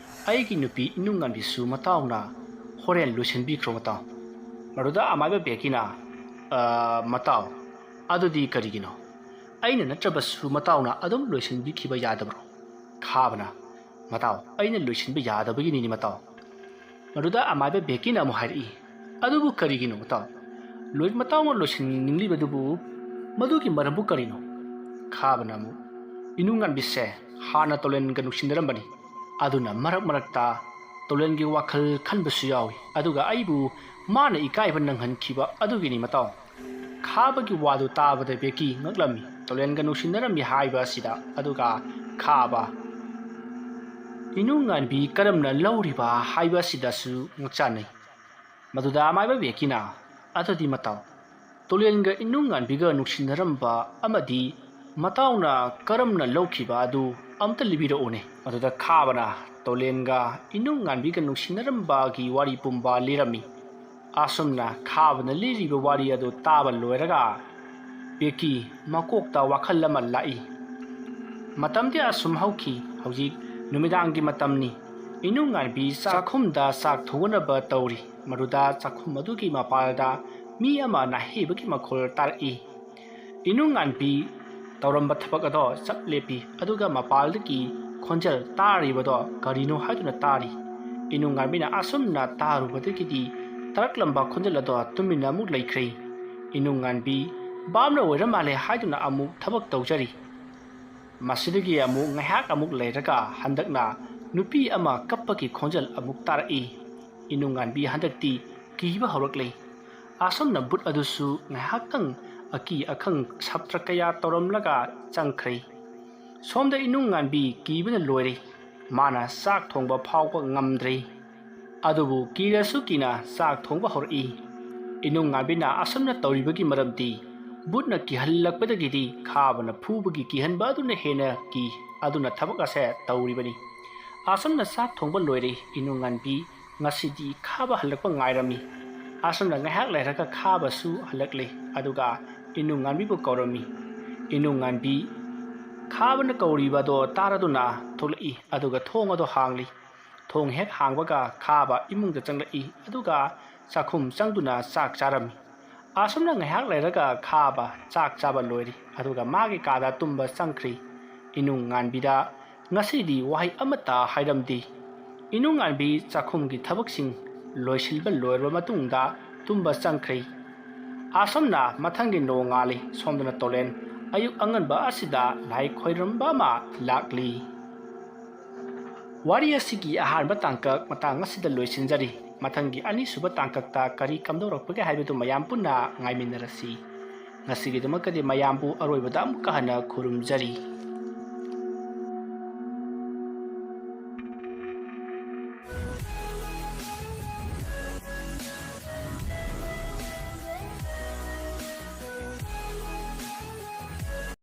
ꯑꯩꯒꯤ ꯅꯨꯄꯤ ꯏꯅꯨꯡꯉꯥꯟꯕꯤꯁꯨ ꯃꯇꯥꯎꯅ ꯍꯣꯔꯦꯟ ꯂꯣꯏꯁꯤꯟꯕꯤꯈ꯭ꯔꯣ ꯃꯇꯥꯎ꯫" ꯃꯗꯨꯗ ꯑꯃꯥꯏꯕ ꯕꯦꯀꯤꯅ, "ꯑ, ꯃꯇꯥꯎ, ꯑꯗꯨꯗꯤ ꯀꯔꯤꯒꯤꯅꯣ? ꯑꯩꯅ ꯅꯠꯇ꯭ꯔꯕꯁꯨ ꯃꯇꯥꯎꯅ ꯑꯗꯨꯝ ꯂꯣꯏꯁꯤꯟꯕꯤꯈꯤꯕ ꯌꯥꯗꯕ꯭ꯔꯣ?" ꯈꯥꯕꯅ, "ꯃꯇꯥꯎ, ꯑꯩꯅ ꯂꯣꯏꯁꯤꯟꯕ ꯌꯥꯗꯕꯒꯤꯅꯤꯅꯦ ꯃꯇꯥꯎ꯫" ꯃꯗꯨꯗ ꯑꯃꯥꯏꯕ ꯕꯦꯀꯤꯅ ꯑꯃꯨꯛ ꯍꯥꯏꯔꯛꯏ, "ꯑꯗꯨꯕꯨ ꯀꯔꯤꯒꯤꯅꯣ ꯃꯇꯥꯎ? ꯂꯣꯏ-, ꯃꯇꯥꯎꯅ ꯂꯣꯏꯁꯤꯟꯅꯤꯡꯂꯤꯕꯗꯨꯕꯨ ꯃꯗꯨꯒꯤ ꯃꯔꯝꯕꯨ ꯀꯔꯤꯅꯣ?" ꯈꯥꯕꯅ ꯑꯃꯨꯛ, "ꯏꯅꯨꯡꯉꯥꯟꯕꯤꯁꯦ ꯍꯥꯟꯅ ꯇꯣꯂꯦꯟꯒ ꯅꯨꯡꯁꯤꯅꯔꯝꯕꯅꯤ꯫ ꯑꯗꯨꯅ ꯃꯔꯛ ꯃꯔꯛꯇ ꯇꯣꯂꯦꯟꯒꯤ ꯋꯥꯈꯜ ꯈꯟꯕꯁꯨ ꯌꯥꯎꯏ꯫ ꯑꯗꯨꯒ ꯑꯩꯕꯨ ꯃꯥꯅ ꯏꯀꯥꯏꯕ ꯅꯪꯍꯟꯈꯤꯕ ꯑꯗꯨꯒꯤꯅꯤ ꯃꯇꯥꯎ꯫" ꯈꯥꯕꯒꯤ ꯋꯥꯗꯨ ꯇꯥꯕꯗ ꯕꯦꯀꯤ ꯉꯛꯂꯝꯃꯤ꯫ ꯇꯣꯂꯦꯟꯒ ꯅꯨꯡꯁꯤꯅꯔꯝꯃꯤ ꯍꯥꯏꯕ ꯑꯁꯤꯗ, ꯑꯗꯨꯒ ꯈꯥꯕ ꯏꯅꯨꯡꯉꯥꯟꯕꯤ ꯀꯔꯝꯅ ꯂꯧꯔꯤꯕ ꯍꯥꯏꯕ ꯑꯁꯤꯗꯁꯨ ꯉꯛꯆꯥꯟꯅꯩ꯫ ꯃꯗꯨꯗ ꯑꯃꯥꯏꯕ ꯕꯦꯀꯤꯅ, "ꯑꯗꯨꯗꯤ ꯃꯇꯥꯎ, ꯇꯣꯂꯦꯟꯒ ꯏꯅꯨꯡꯉꯥꯟꯕꯤꯒ ꯅꯨꯡꯁꯤꯅꯔꯝꯕ ꯑꯃꯗꯤ ꯃꯇꯥꯎꯅ ꯀꯔꯝꯅ ꯂꯧꯈꯤꯕ ꯑꯗꯨ ꯑꯝꯇ ꯂꯤꯕꯤꯔꯛꯎꯅꯦ?" ꯃꯗꯨꯗ ꯈꯥꯕꯅ ꯇꯣꯂꯦꯟꯒ ꯏꯅꯨꯡꯉꯥꯟꯕꯤꯒ ꯅꯨꯡꯁꯤꯅꯔꯝꯕꯒꯤ ꯋꯥꯔꯤ ꯄꯨꯝꯕ ꯂꯤꯔꯝꯃꯤ꯫ ꯑꯁꯨꯝꯅ ꯈꯥꯕꯅ ꯂꯤꯔꯤꯕ ꯋꯥꯔꯤ ꯑꯗꯨ ꯇꯥꯕ ꯂꯣꯏꯔꯒ ꯕꯦꯀꯤ ꯃꯀꯣꯛꯇ ꯋꯥꯈꯜ ꯑꯃ ꯂꯥꯛꯏ꯫ ꯃꯇꯝꯗꯤ ꯑꯁꯨꯝ ꯍꯧꯈꯤ꯫ ꯍꯧꯖꯤꯛ ꯅꯨꯃꯤꯗꯥꯡꯒꯤ ꯃꯇꯝꯅꯤ꯫ ꯏꯅꯨꯡꯉꯥꯟꯕꯤ ꯆꯥꯛꯈꯨꯝꯗ ꯆꯥꯛ ꯊꯣꯡꯅꯕ ꯇꯧꯔꯤ꯫ ꯃꯗꯨꯗ ꯆꯥꯛꯈꯨꯝ ꯑꯗꯨꯒꯤ ꯃꯄꯥꯜꯗ ꯃꯤ ꯑꯃ ꯅꯥꯍꯩꯕꯒꯤ ꯃꯈꯣꯜ ꯇꯥꯔꯛꯏ꯫ ꯏꯅꯨꯡꯉꯥꯟꯕꯤ ꯇꯧꯔꯝꯕ ꯊꯕꯛ ꯑꯗꯣ ꯆꯞ ꯂꯦꯞꯄꯤ, ꯑꯗꯨꯒ ꯃꯄꯥꯜꯗꯒꯤ ꯈꯣꯟꯖꯦꯜ ꯇꯥꯔꯤꯕꯗꯣ ꯀꯔꯤꯅꯣ ꯍꯥꯏꯗꯨꯅ ꯇꯥꯔꯤ꯫ ꯏꯅꯨꯡꯉꯥꯟꯕꯤꯅ ꯑꯁꯨꯝꯅ ꯇꯥꯔꯨꯕꯗꯒꯤꯗꯤ ꯇꯥꯔꯛꯂꯝꯕ ꯈꯣꯟꯖꯦꯜ ꯑꯗꯣ ꯇꯨꯃꯤꯟꯅ ꯑꯃꯨꯛ ꯂꯩꯈ꯭ꯔꯦ꯫ ꯏꯅꯨꯡꯉꯥꯟꯕꯤ ꯚꯥꯞꯅ ꯑꯣꯏꯔ ꯃꯥꯜꯂꯦ ꯍꯥꯏꯗꯨꯅ ꯑꯃꯨꯛ ꯊꯕꯛ ꯇꯧꯖꯔꯤ꯫ ꯃꯁꯤꯗꯒꯤ ꯑꯃꯨꯛ ꯉꯥꯏꯍꯥꯛ ꯑꯃꯨꯛ ꯂꯩꯔꯒ ꯍꯟꯗꯛꯅ ꯅꯨꯄꯤ ꯑꯃ ꯀꯞꯄꯒꯤ ꯈꯣꯟꯖꯦꯜ ꯑꯃꯨꯛ ꯇꯥꯔꯛꯏ꯫ ꯏꯅꯨꯡꯉꯥꯟꯕꯤ ꯍꯟꯗꯛꯇꯤ ꯀꯤꯕ ꯍꯧꯔꯛꯂꯦ꯫ ꯑꯁꯨꯝꯅ ꯚꯨꯠ ꯑꯗꯨꯁꯨ ꯉꯥꯏꯍꯥꯛꯇꯪ ꯑꯀꯤ ꯑꯈꯪ ꯁꯞꯇ꯭ꯔ ꯀꯌꯥ ꯇꯧꯔꯝꯂꯒ ꯆꯪꯈ꯭ꯔꯦ꯫ ꯁꯣꯝꯗ ꯏꯅꯨꯡꯉꯥꯟꯕꯤ ꯀꯤꯕꯅ ꯂꯣꯏꯔꯦ꯫ ꯃꯥꯅ ꯆꯥꯛ ꯊꯣꯡꯕ ꯐꯥꯎꯕ ꯉꯝꯗ꯭ꯔꯦ꯫ ꯑꯗꯨꯕꯨ ꯀꯤꯔꯁꯨ ꯀꯤꯅ ꯆꯥꯛ ꯊꯣꯡꯕ ꯍꯧꯔꯛꯏ꯫ ꯏꯅꯨꯡꯉꯥꯟꯕꯤꯅ ꯑꯁꯨꯝꯅ ꯇꯧꯔꯤꯕꯒꯤ ꯃꯔꯝꯗꯤ ꯚꯨꯠꯅ ꯀꯤꯍꯜꯂꯛꯄꯗꯒꯤꯗꯤ ꯈꯥꯕꯅ ꯐꯨꯕꯒꯤ ꯀꯤꯍꯟꯕ ꯑꯗꯨꯅ ꯍꯦꯟꯅ ꯀꯤ꯫ ꯑꯗꯨꯅ ꯊꯕꯛ ꯑꯁꯦ ꯇꯧꯔꯤꯕꯅꯤ꯫ ꯑꯁꯨꯝꯅ ꯆꯥꯛ ꯊꯣꯡꯕ ꯂꯣꯏꯔꯦ꯫ ꯏꯅꯨꯡꯉꯥꯟꯕꯤ ꯉꯁꯤꯗꯤ ꯈꯥꯕ ꯍꯜꯂꯛꯄ ꯉꯥꯏꯔꯝꯃꯤ꯫ ꯑꯁꯨꯝꯅ ꯉꯥꯏꯍꯥꯛ ꯂꯩꯔꯒ ꯈꯥꯕꯁꯨ ꯍꯜꯂꯛꯂꯦ꯫ ꯑꯗꯨꯒ ꯏꯅꯨꯡꯉꯥꯟꯕꯤꯕꯨ ꯀꯧꯔꯝꯃꯤ꯫ ꯏꯅꯨꯡꯉꯥꯟꯕꯤ ꯈꯥꯕꯅ ꯀꯧꯔꯤꯕꯗꯣ ꯇꯥꯔꯗꯨꯅ ꯊꯣꯛꯂꯛꯏ꯫ ꯑꯗꯨꯒ ꯊꯣꯡ ꯑꯗꯣ ꯍꯥꯡꯂꯤ꯫ ꯊꯣꯡ ꯍꯦꯛ ꯍꯥꯡꯕꯒ ꯈꯥꯕ ꯏꯃꯨꯡꯗ ꯆꯪꯂꯛꯏ꯫ ꯑꯗꯨꯒ ꯆꯥꯛꯈꯨꯝ ꯆꯪꯗꯨꯅ ꯆꯥꯛ ꯆꯥꯔꯝꯃꯤ꯫ ꯑꯁꯨꯝꯅ ꯉꯥꯏꯍꯥꯛ ꯂꯩꯔꯒ ꯈꯥꯕ ꯆꯥꯛ ꯆꯥꯕ ꯂꯣꯏꯔꯤ꯫ ꯑꯗꯨꯒ ꯃꯥꯒꯤ ꯀꯥꯗ ꯇꯨꯝꯕ ꯆꯪꯈ꯭ꯔꯤ꯫ ꯏꯅꯨꯡꯉꯥꯟꯕꯤꯗ ꯉꯁꯤꯗꯤ ꯋꯥꯍꯩ ꯑꯃꯠꯇ ꯍꯥꯏꯔꯝꯗꯦ꯫ ꯏꯅꯨꯡꯉꯥꯟꯕꯤ ꯆꯥꯛꯈꯨꯝꯒꯤ ꯊꯕꯛꯁꯤꯡ ꯂꯣꯏꯁꯤꯟꯕ ꯂꯣꯏꯔꯕ ꯃꯇꯨꯡꯗ ꯇꯨꯝꯕ ꯆꯪꯈ꯭ꯔꯦ꯫ ꯑꯁꯨꯝꯅ ꯃꯊꯪꯒꯤ ꯅꯣꯡꯉꯥꯜꯂꯤ꯫ ꯁꯣꯝꯗꯅ ꯇꯣꯂꯦꯟ ꯑꯌꯨꯛ ꯑꯉꯟꯕ ꯑꯁꯤꯗ ꯂꯥꯏ ꯈꯣꯏꯔꯝꯕ ꯑꯃ ꯂꯥꯛꯂꯤ꯫ ꯋꯥꯔꯤ ꯑꯁꯤꯒꯤ ꯑꯍꯥꯟꯕ ꯇꯥꯡꯀꯛ ꯃꯇꯥꯡ ꯑꯁꯤꯗ ꯂꯣꯏꯁꯤꯟꯖꯔꯤ꯫ ꯃꯊꯪꯒꯤ ꯑꯅꯤꯁꯨꯕ ꯇꯥꯡꯀꯛꯇ ꯀꯔꯤ ꯀꯝꯗꯧꯔꯛꯄꯒꯦ ꯍꯥꯏꯕꯗꯨ ꯃꯌꯥꯝ ꯄꯨꯟꯅ ꯉꯥꯏꯃꯤꯟꯅꯔꯁꯤ꯫ ꯉꯁꯤꯒꯤꯗꯃꯛꯇꯗꯤ ꯃꯌꯥꯝꯕꯨ ꯑꯔꯣꯏꯕꯗ ꯑꯃꯨꯛꯀ ꯍꯟꯅ ꯈꯨꯔꯨꯝꯖꯔꯤ꯫